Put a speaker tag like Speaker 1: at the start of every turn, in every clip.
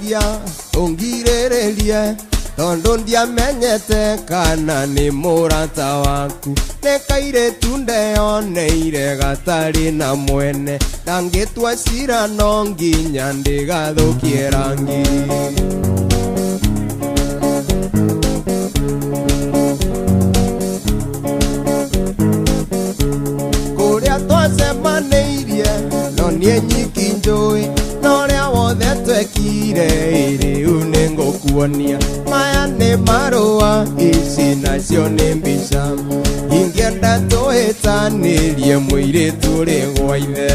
Speaker 1: Ndakũragia ũngirĩrĩrie tondũ ndiamenyete kana nĩ mũrata waku. Nĩ kairĩtu ndeyoneire gatarĩ na mwene, ndangĩtua cira no nginya ndĩgathũkie rangi. Kũrĩa twacemanĩirie no niĩ nyiki njũĩ, na ũrĩa wothe twekire rĩu nĩngũkuonia. Maya nĩ marũa, ici nacio nĩ mbica, ingĩenda tũhĩtanĩrie mũirĩtu ũrĩ gwa ithe.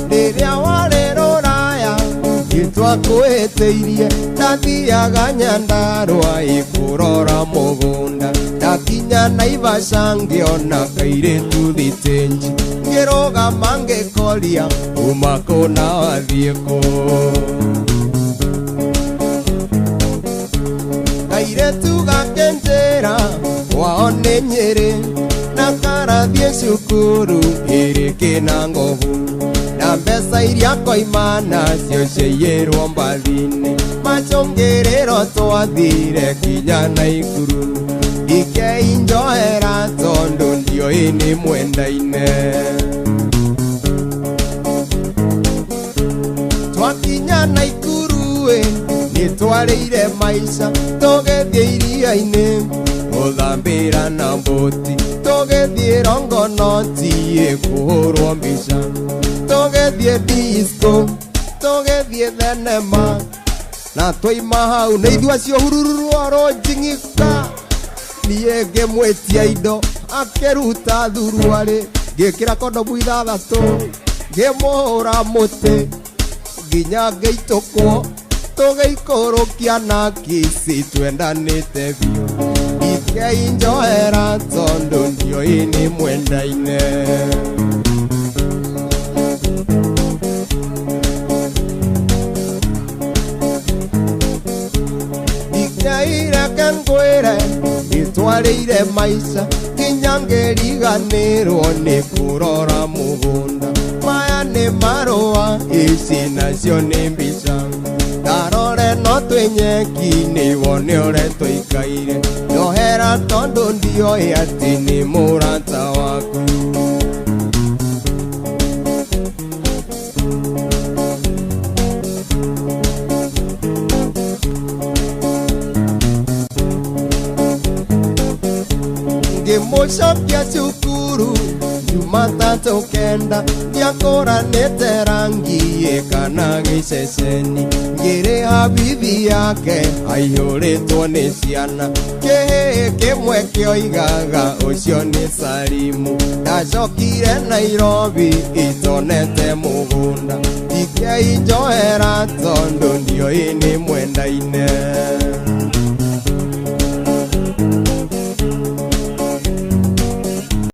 Speaker 1: Rĩrĩa warĩ rũraya nĩtwakwĩhĩtĩirie, ndathiaga Nyandarũa ĩkũrora mũgũnda, ndakinya Naivasha ngĩona kairĩtu thitĩnji, ngĩrũgama ngĩkoria uma kũ na wathiĩ kũ. Kairĩtu gakĩnjĩra kwao nĩ Nyĩrĩ, na karathiĩ cukuru ĩrĩ Kĩnangobu, na mbeca iria koima nacio ciaiyĩrwo mbathi-inĩ, macũngĩrĩro twathire kinya Naikuru. Ndikeinjoera tondũ ndiũĩ nĩ mwendaine. Twakinya Naikuru-ĩ, nĩtwarĩire maica, tũgĩthiĩ iria-inĩ gũthambĩra na mbũti, tũgĩthiĩ Rongonoti kũhũrwo mbica, tũgĩthiĩ disco, tũgĩthiĩ thenema, na twaima hau nĩ ithuĩ acio hururu oro njing'ika. Niĩ ngĩmwĩtia indo akĩruta thuruarĩ, ngĩkĩra kondomu ithathatũ, ngĩmũhũra mũtĩ nginya ngĩitũkwo, tũgĩikũrũkia na kici twendanĩte biũ. Ndikeinjoera tondũ ndiũĩ nĩ mwendaine. Ndikeireke ngwĩre nĩtwarĩire maica, nginya ngĩriganĩrwo nĩ kũrora mũgũnda. Maya nĩ marũa, ici nacio nĩ mbica, ndarore no twĩnyeki-inĩ wone ũrĩa tũikaire. Njohera tondũ ndioĩ atĩ nĩ mũrata waku. Ngĩmũcokia cukuru Jumatatũ kenda, ndiakũranĩte rangi kana gĩceceni, ngĩrĩha bithi yake aihũrĩtwo nĩ ciana. Kĩhĩĩ kĩmwe kĩoigaga ũcio nĩ Salimu, ndacokire Nairobi itonete mũgũnda. Ndikeinjoera tondũ ndiũĩ nĩ mwendaine.